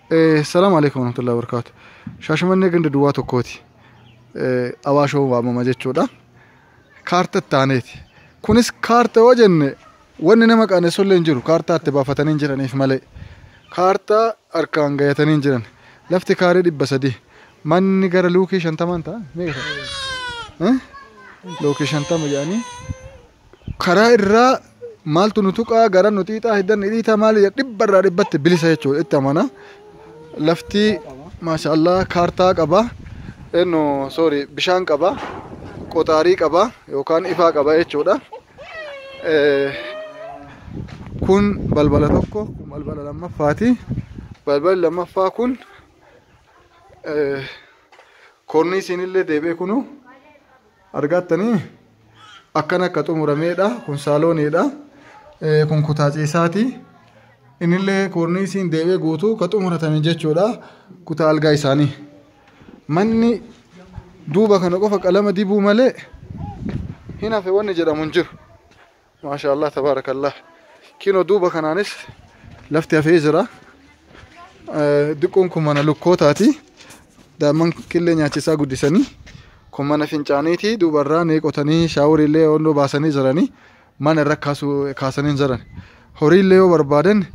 Salaamu alaikum warahmatullahi wabarakatuh. Shaashamannee ganda duwwaa tokkooti. Awaashoo waamama jechuudha. Kaarta itti aaneeti. Kunis kaarta yoo jenne wanni nama qaanessu illee hin jiru. Kaartaa itti baafatanii hin jiraniif malee. Kaartaa harkaan gayatanii hin jiran. Lafti kaaree 300. Manni gara luukii 50 ta'a. Meeqa ta'a? Luukii 50 jedhanii. Karaa irraa maaltu nu tuqaa gara nu xiixaa hiddan dhiitaa maali dhibba irraa dhibbatti bilisa jechuudha itti amana. Lafti maashaallah kaartaa qaba. Enno sorry bishaan qaba. Qoxaarii qaba yookaan ifaa qaba jechuudha. Kun balbala tokko kun balbala lammaffaati. Balballi lammaffaa kun korniisiin illee deebi'ee kunu argattanii akkana akka xumurameedha. Kun saalooniidha. Kun kutaa ciisaati. Innillee korniisiin deebi'ee guutuu ka xumuratame jechuudha. Kutaa algaa isaanii. Manni duuba kana qofa qalama dibuu malee hin hafe wanni jedhamu hin jiru. Maashaallah tabaarakallah. Kinoo duuba kanaanis lafti hafee jira. Diqqoon kun mana lukkootaati. Daa'imman killee nyaachisaa guddisanii. Kun mana fincaaniiti. Duubarraa ni qotanii shaaworiillee onnoo baasanii jiranii. Mana irra kaasanii jiran. Horiillee yoo barbaadan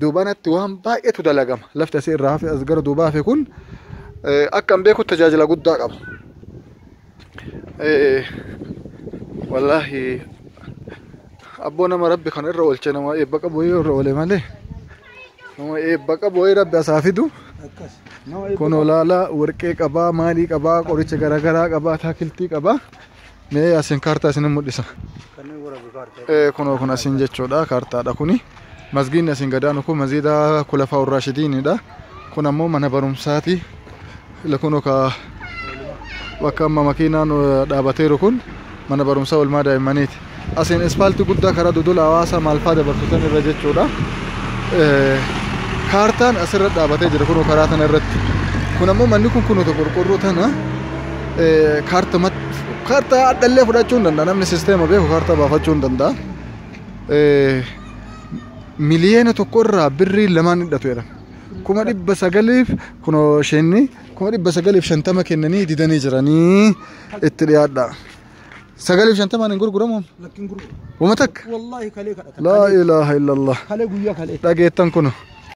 duubanatti waan baay'eetu dalagama. Lafti asii irraa hafe as gara duubaa hafe kun akka hin beekutti tajaajila guddaa qaba. Wallaahi abboo nama rabbi kana irra oolche nama eebba qabu yoo irra oole malee nama eebba qabu wayii rabbi asaa fidu. Kun olaala warqee qabaa maalii qabaa qoricha garaagaraa qabaa ataakiltii qabaa. Mee asiin kaartaa isin mul'isa. Kunoo kun asiin jechuudha kaartaadha kuni. Masgiidni asiin gadaanu kun masgiida Kulafaa Urraashidiinidha. Kun ammoo mana barumsaati. Kunoo ka bakka amma makiinaan dhaabateeru kun mana barumsaa oolmaa daa'immaniiti. Asiin ispaaltii guddaa karaa Dodolaa Hawaasaa maalfaa dabarsutan irra jechuudha. Kaartaan asirra dhaabatee jira kunoo karaa tana irratti. Kun ammoo manni kun kunoo qorqorroo tana kaartaa addallee fudhachuu hin danda'a. Namni sisteema beeku kaartaa baafachuu hin danda'a. Miliyoona tokko irraa birrii 2 hidhatu jedhama. 900,000 kunoo isheenni 950,000 kennanii didanii jiranii itti dhiyaadha. 950 hin gurguramu? Lakkin gurguru. Uma takka? Wallaahi kalee kadhata. Laa ilaaha illallah. Kalee guyyaa kalee. Dhageettan kuno.